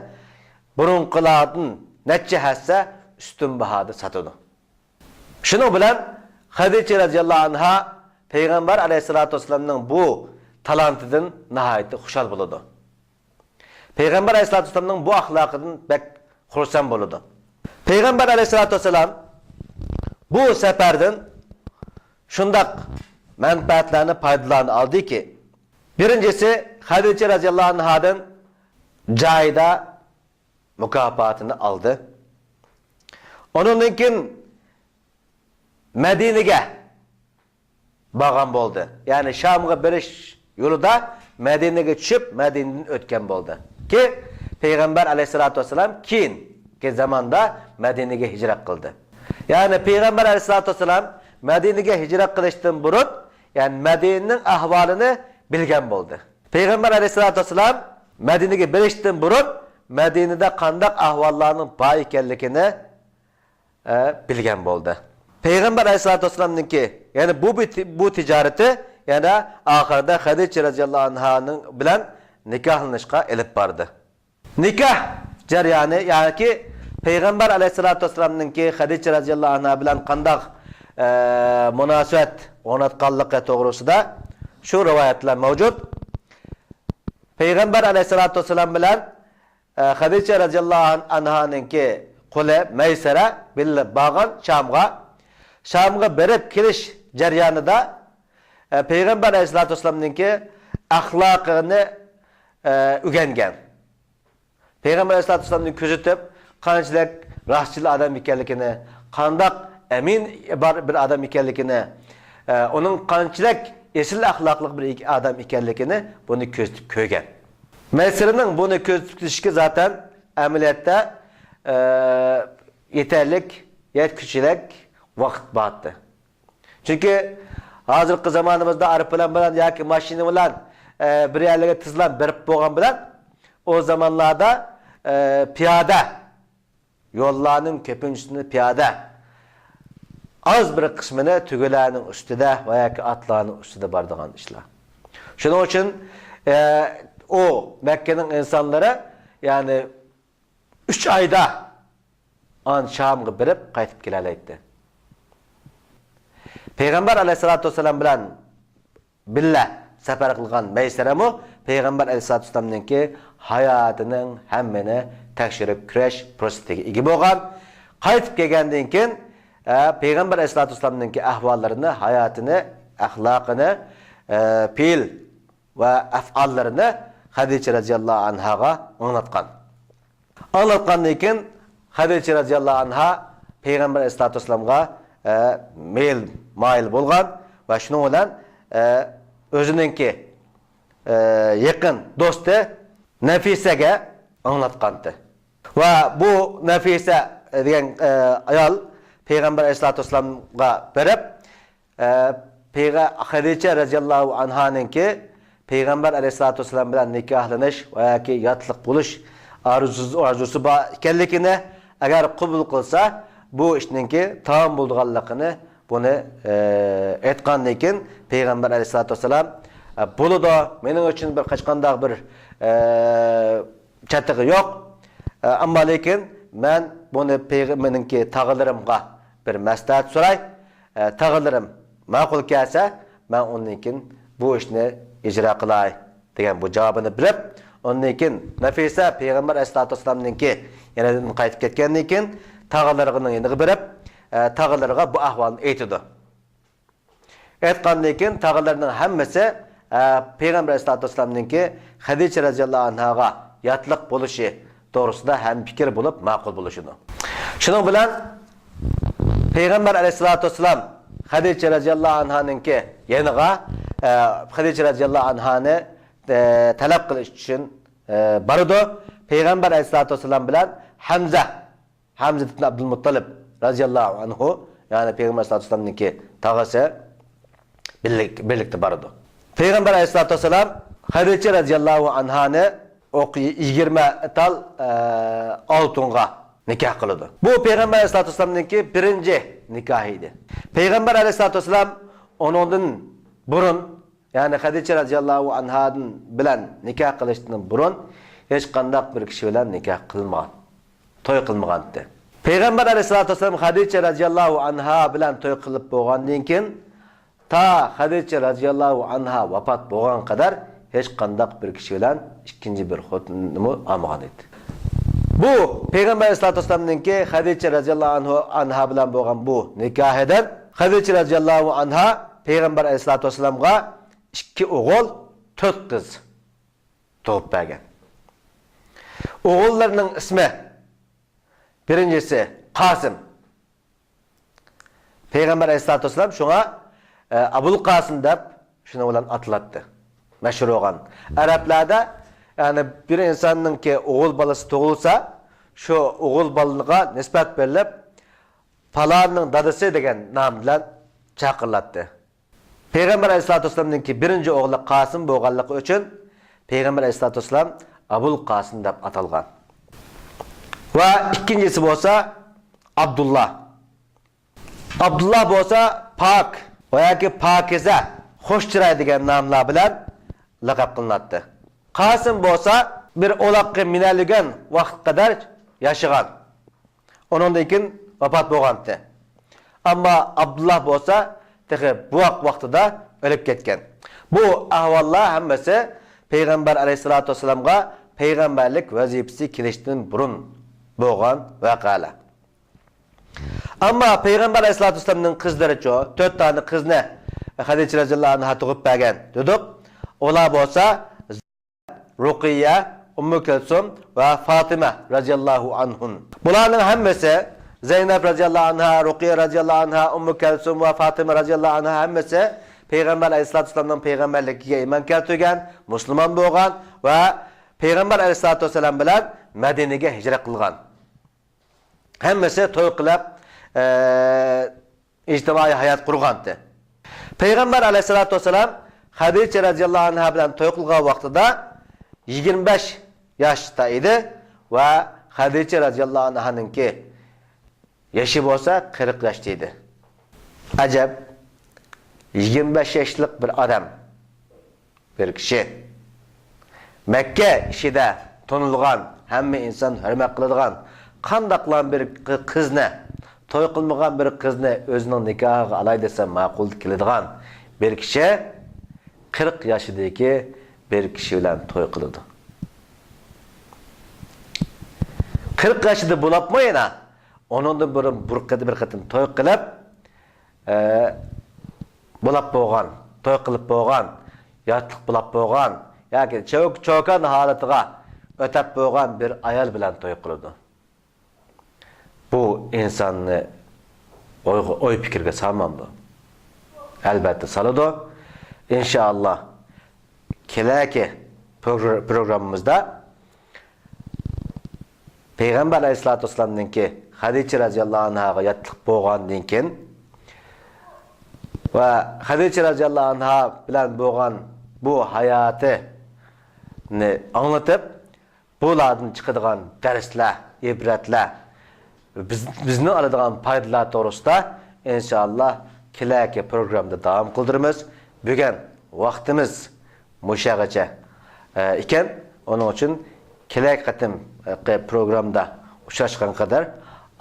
بۇرۇنقىلاردىن نەچچە ھەسسە ئۈستۈن باھادا ساتىدۇ. شۇنىڭ بىلەن خەدىچە رەزىياللاھۇ ئەنھا پەيغەمبەر ئەلەيھىسسالاتۇ ۋەسسالامنىڭ بۇ تالانتىدىن ناھايىتى خۇشال بولىدۇ. پەيغەمبەر ئەلەيھىسسالاتۇ ۋەسسالامنىڭ بۇ ئەخلاقىدىن بەك خۇرسەن بولىدۇ. پەيغەمبەر ئەلەيھىسسالاتۇ ۋەسسالام بۇ سەپەردىن شۇنداق مەنپەئەتلەرنى، پايدىلارنى ئالدىكى، بىرىنچىسى، خەدىچە رەزىياللاھۇ ئەنھادىن جايىدا مۇكاپاتىنى ئالدى. ئۇنىڭدىن كېيىن مەدىنىگە بارغان بولدى. يەنى شامغا بېرىش يولىدا مەدىنىگە چۈشۈپ، مەدىنىدىن ئۆتكەن بولدى. كى، پەيغەمبەر ئەلەيھىسسالاتۇ ۋەسسالام كېيىنكى زاماندا مەدىنىگە ھىجرەت قىلدى. يەنى پەيغەمبەر ئەلەيھىسسالاتۇ ۋەسسالام مەدىنىگە ھىجرەت قىلىشتىن بۇرۇن، يەنى مەدىنىنىڭ ئەھۋالىنى بىلگەن بولدى. پەيغەمبەر ئەلەيھىسسالاتۇ ۋەسسالام مەدىنىگە بېرىشتىن بۇرۇن مەدىنىدە قانداق ئەھۋاللارنىڭ بار ئىكەنلىكىنى ئە، بىلگەن بولدى. پەيغەمبەر ئەلەيھىسسالاتۇ ۋەسسالامنىڭكى، يەنى بۇ بىت-، بۇ تىجارىتى يەنە ئاخىرىدا خەدىچە رەزىياللاھۇ ئەنھانىڭ بىلەن نىكاھلىنىشقا ئېلىپ باردى. نىكاھ جەريانى ياكى پەيغەمبەر ئەلەيھىسسالاتۇ ۋەسسالامنىڭكى خەدىچە رەزىياللاھۇ ئەنھا بىلەن قانداق، ئە، مۇناسىۋەت ئورناتقانلىقى توغرىسىدا شۇ رىۋايەتلەر مەۋجۇت. پەيغەمبەر ئەلەيھىسسالاتۇ ۋەسسالام بىلەن ئە، خەدىچە رەزىياللاھۇ ئەنھانىڭكى قۇلى مەيسەرە بىللە بارغان شامغا. شامغا بېرىپ كېلىش جەريانىدا، ئە، پەيغەمبەر ئەلەيھىسسالاتۇ ۋەسسالامنىڭكى ئەخلاقىنى، ئە، ئۆگەنگەن. پەيغەمبەر ئەلەيھىسسالاتۇ ۋەسسالامنى كۆزىتىپ، قانچىلىك راستچىل ئادەم ئىكەنلىكىنى، قانداق ئەمىن بار بىر ئادەم ئىكەنلىكىنى، ئە، ئۇنىڭ قانچىلىك ئېسىل ئەخلاقلىق بىر ئادەم ئىكەنلىكىنى بۇنى كۆزىتىپ كۆرگەن. مەيسىرىنىڭ بۇنى كۆزىتىپ كېلىشكە زاتەن ئەمەلىيەتتە، ئە، يېتەرلىك، يەتكۈچىلىك ۋاقىت بارتى. چۈنكى ھازىرقى زامانىمىزدا ئايروپىلان بىلەن ياكى ماشىنا بىلەن، ئە، بىر يەرلەرگە تېزلا بېرىپ بولغان بىلەن، ئۇ زامانلاردا، ئە، پىيادە يوللارنىڭ كۆپىنچىسىنى پىيادە، ئاز بىر قىسمىنى تۆگىلەرنىڭ ئۈستىدە ۋە ياكى ئاتلارنىڭ ئۈستىدە بارىدىغان ئىشلار. شۇنىڭ ئۈچۈن، ئە، ئۇ مەككىنىڭ ئىنسانلىرى، يەنى ئۈچ ئايدا ئان شامغا بېرىپ قايتىپ كېلەلەيتتى. پەيغەمبەر ئەلەيھىسسالاتۇ ۋەسسالام بىلەن بىللە سەپەر قىلغان مەيسەرەمۇ پەيغەمبەر ئەلەيھىسسالاتۇ ۋەسسالامنىڭكى ھاياتىنىڭ ھەممىنى تەكشۈرۈپ كۆرۈش پۇرسىتىگە ئىگە بولغان. قايتىپ كەلگەندىن كېيىن، ئە، پەيغەمبەر ئەلەيھىسسالاتۇ ۋەسسالامنىڭكى ئەھۋاللىرىنى، ھاياتىنى، ئەخلاقىنى، ئە، پېئىل ۋە ئەفئاللىرىنى خەدىچە رەزىياللاھۇ ئەنھاغا ئاڭلاتقان. ئاڭلاتقاندىن كېيىن خەدىچە رەزىياللاھۇ ئەنھا پەيغەمبەر ئەلەيھىسسالاتۇ ۋەسسالامغا، ئە، مەيىل، مايىل بولغان ۋە شۇنىڭ بىلەن، ئە، ئۆزىنىڭكى، ئە، يېقىن دوستى نەفىسەگە ئاڭلاتقانتى. ۋە بۇ نەفىسە دېگەن، ئە، ئايال پەيغەمبەر ئەلەيھىسسالاتۇ ۋەسسالامغا بېرىپ، ئە، پەيغە-، خەدىچە رەزىياللاھۇ ئەنھانىڭكى پەيغەمبەر ئەلەيھىسسالاتۇ ۋەسسالام بىلەن نىكاھلىنىش ۋە ياكى ياتلىق بولۇش ئارزۇسى، ئارزۇسى بار ئىكەنلىكىنى، ئەگەر قوبۇل قىلسا، بۇ ئىشنىڭكى تامام بولىدىغانلىقىنى، بۇنى، ئە، ئېيتقاندىن كېيىن پەيغەمبەر ئەلەيھىسسالاتۇ ۋەسسالام، ئە، بولىدۇ، مېنىڭ ئۈچۈن بىر قاچقانداق بىر، ئە، چاتىقى يوق. ئە، ئەمما لېكىن مەن بۇنى پەيغە-، مېنىڭكى تاغىلىرىمغا بىر مەسلىھەت سوراي. ئە، تاغىلىرىم ماقۇل كەلسە، مەن ئۇندىن كېيىن بۇ ئىشنى ئىجرا قىلاي، دېگەن بۇ جاۋابىنى بېرىپ، ئۇندىن كېيىن نەفىسە پەيغەمبەر ئەلەيھىسسالاتۇ ۋەسسالامنىڭكى يېنىدىن قايتىپ كەتكەندىن كېيىن، تاغىلىرىنىڭ يېنىغا بېرىپ، ئە، تاغىلىرىغا بۇ ئەھۋالنى ئېيتىدۇ. ئېيتقاندىن كېيىن تاغىلىرىنىڭ ھەممىسى، ئە، پەيغەمبەر ئەلەيھىسسالاتۇ ۋەسسالامنىڭكى خەدىچە رەزىياللاھۇ ئەنھاغا ياتلىق بولۇشى توغرىسىدا ھەمپىكىر بولۇپ ماقۇل بولۇشىدۇ. شۇنىڭ بىلەن پەيغەمبەر ئەلەيھىسسالاتۇ ۋەسسالام خەدىچە رەزىياللاھۇ ئەنھانىڭكى يېنىغا، ئە، خەدىچە رەزىياللاھۇ ئەنھانى، ئە، تەلەپ قىلىش ئۈچۈن، ئە، بارىدۇ. پەيغەمبەر ئەلەيھىسسالاتۇ ۋەسسالام بىلەن ھەمزە ھەمزە ئىبن ئابدۇل مۇتتالىب رەزىياللاھۇ ئەنھۇ، يەنى پەيغەمبەر ئەلەيھىسسالاتۇ ۋەسسالامنىڭكى تاغىسى بىرلىك-، بىرلىكتە بارىدۇ. پەيغەمبەر ئەلەيھىسسالاتۇ ۋەسسالام خەدىچە رەزىياللاھۇ ئەنھانى ئوق-، يىگىرمە تال، ئە، ئالتۇنغا نىكاھ قىلىدۇ. بۇ پەيغەمبەر ئەلەيھىسسالاتۇ ۋەسسالامنىڭكى بىرىنچى نىكاھى ئىدى. پەيغەمبەر ئەلەيھىسسالاتۇ ۋەسسالام ئۇنىڭدىن بۇرۇن، يەنى خەدىچە رەزىياللاھۇ ئەنھادىن بىلەن نىكاھ قىلىشتىن بۇرۇن ھېچقانداق بىر كىشى بىلەن نىكاھ قىلمىغان، توي قىلمىغانتى. پەيغەمبەر ئەلەيھىسسالاتۇ ۋەسسالام خەدىچە رەزىياللاھۇ ئەنھا بىلەن توي قىلىپ بولغاندىن كېيىن، تا خەدىچە رەزىياللاھۇ ئەنھا ۋاپات بولغان قەدەر ھېچقانداق بىر كىشى بىلەن ئىككىنچى بىر خوتۇننىمۇ ئالمىغان ئىدى. بۇ پەيغەمبەر ئەلەيھىسسالاتۇ ۋەسسالامنىڭكى خەدىچە رەزىياللاھۇ ئەنھا بىلەن بولغان بۇ نىكاھىدىن خەدىچە رەزىياللاھۇ ئەنھا پەيغەمبەر ئەلەيھىسسالاتۇ ۋەسسالامغا ئىككى ئوغۇل، تۆت قىز تۇغۇپ بەرگەن. ئوغۇللىرىنىڭ ئىسمى، بىرىنچىسى قاسىم. پەيغەمبەر ئەلەيھىسسالاتۇ ۋەسسالام شۇڭا، ئە، ئەبۇل قاسىم دەپ شۇنىڭ بىلەن ئاتىلاتتى. مەشھۇر بولغان. ئەرەبلەردە، يەنى بىر ئىنساننىڭكى ئوغۇل بالىسى تۇغۇلسا، شۇ ئوغۇل بالىغا نىسبەت بېرىلىپ، پالاننىڭ دادىسى دېگەن نام بىلەن چاقىرىلاتتى. پەيغەمبەر ئەلەيھىسسالاتۇ ۋەسسالامنىڭكى بىرىنچى ئوغلى قاسىم بولغانلىقى ئۈچۈن پەيغەمبەر ئەلەيھىسسالاتۇ ۋەسسالام ئەبۇل قاسىم دەپ ئاتالغان. ۋە ئىككىنچىسى بولسا ئابدۇللا. ئابدۇللا بولسا پاك ۋە ياكى پاكىزە، خۇش چىراي دېگەن ناملار بىلەن لەقەب قىلىناتتى. قاسىم بولسا بىر ئولاققا مىنەلىگەن ۋاقىتقا قەدەر ياشىغان. ئۇنىڭدىن كېيىن ۋاپات بولغانتى. ئەمما ئابدۇللا بولسا تېخى بوۋاق ۋاقتىدا ئۆلۈپ كەتكەن. بۇ ئەھۋاللار ھەممىسى پەيغەمبەر ئەلەيھىسسالاتۇ ۋەسسالامغا پەيغەمبەرلىك ۋەزىپىسى كېلىشتىن بۇرۇن بولغان ۋەقەلەر. ئەمما پەيغەمبەر ئەلەيھىسسالاتۇ ۋەسسالامنىڭ قىزلىرىچۇ، تۆت دانە قىزنى خەدىچە رەزىياللاھۇ ئەنھا تۇغۇپ بەرگەن دېدۇق. ئۇلار بولسا رۇقىيە، ئۇممۇ كەلسۇم ۋە فاتىمە رەزىياللاھۇ ئەنھۇن. بۇلارنىڭ ھەممىسى، زەينەپ رەزىياللاھۇ ئەنھا، رۇقىيە رەزىياللاھۇ ئەنھا، ئۇممۇ كەلسۇم ۋە فاتىمە رەزىياللاھۇ ئەنھا ھەممىسى پەيغەمبەر ئەلەيھىسسالاتۇ ۋەسسالامنىڭ پەيغەمبەرلىكىگە ئىمان كەلتۈرگەن، مۇسۇلمان بولغان ۋە پەيغەمبەر ئەلەيھىسسالاتۇ ۋەسسالام بىلەن مەدىنىگە ھىجرەت قىلغان. ھەممىسى توي قىلىپ، ئە، ئىجتىمائىي ھايات قۇرغانتى. پەيغەمبەر ئەلەيھىسسالاتۇ ۋەسسالام خەدىچە رەزىياللاھۇ ئەنھا بىلەن توي قىلغان ۋاقتىدا يىگىرمە بەش ياشتا ئىدى ۋە خەدىچە رەزىياللاھۇ ئەنھانىڭكى يېشى بولسا قىرىق ياشتا ئىدى. ئەجەب، يىگىرمە بەش ياشلىق بىر ئادەم، بىر كىشى. مەككە ئىچىدە تونۇلغان، ھەممە ئىنسان ھۆرمەت قىلىدىغان، قانداقلا بىر قى-، قىزنى، توي قىلمىغان بىر قىزنى ئۆزىنىڭ نىكاھىغا ئالاي دېسە ماقۇل كېلىدىغان بىر كىشى قىرىق ياشىدىكى بىر كىشى بىلەن توي قىلىدۇ. قىرىق ياشىدا بولۇپمۇ يەنە ئۇنىڭدىن بۇرۇن بىر قېتىم، بىر قېتىم توي قىلىپ، ئە، بولاپ بولغان، توي قىلىپ بولغان، ياتلىق بولاپ بولغان ياكى چوك-، چوكان ھالىتىغا ئۆتەپ بولغان بىر ئايال بىلەن توي قىلىدۇ. بۇ ئىنساننى ئويغا-، ئوي پىكىرگە سالمامدۇ؟ ئەلۋەتتە سالىدۇ. ئىنشائاللا، كېلەكى پروگر-، پروگراممىمىزدا پەيغەمبەر ئەلەيھىسسالاتۇ ۋەسسالامنىڭكى خەدىچە رەزىياللاھۇ ئەنھاغا ياتلىق بولغاندىن كېيىن ۋە خەدىچە رەزىياللاھۇ ئەنھا بىلەن بولغان بۇ ھاياتىنى ئاڭلىتىپ، بۇلاردىن چىقىدىغان دەرسلەر، ئىبرەتلەر، بىز، بىزنىڭ ئالىدىغان پايدىلار توغرىسىدا ئىنشائاللا كېلەكى پروگراممىدا داۋام قىلدۇرىمىز. بۈگۈن ۋاقتىمىز مۇشۇغىچە، ئە، ئىكەن. ئۇنىڭ ئۈچۈن كېلەكى قېتىمقى پروگراممىدا ئۇچراشقان قەدەر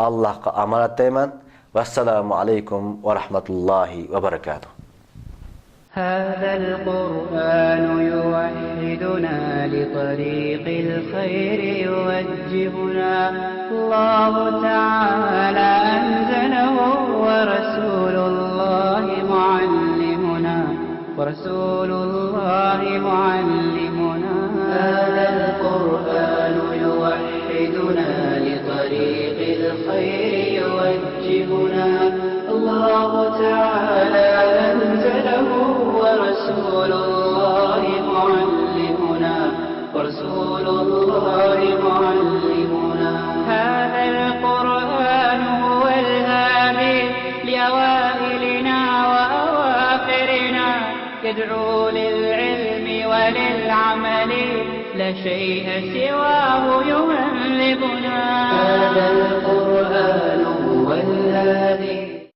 ئاللاھقا ئامانەت دەيمەن. ۋەسسالامۇ ئەلەيكۇم ۋە رەھمەتۇللاھى ۋە بەرەكاتۇھ. هذا القرآن يوحدنا لطريق الخير يوجهنا. الله تعالى أنزله ورسول الله معلمنا. ورسول الله معلمنا. هذا القرآن يوحدنا لطريق الخير يوجهنا. الله تعالى أنزله ورسول الله معلمنا. ورسول الله معلمنا. هذا القرآن هو الهادي لأوائلنا وأواخرنا. يدعو للعلم وللعمل، لا شيء سواه يهذبنا.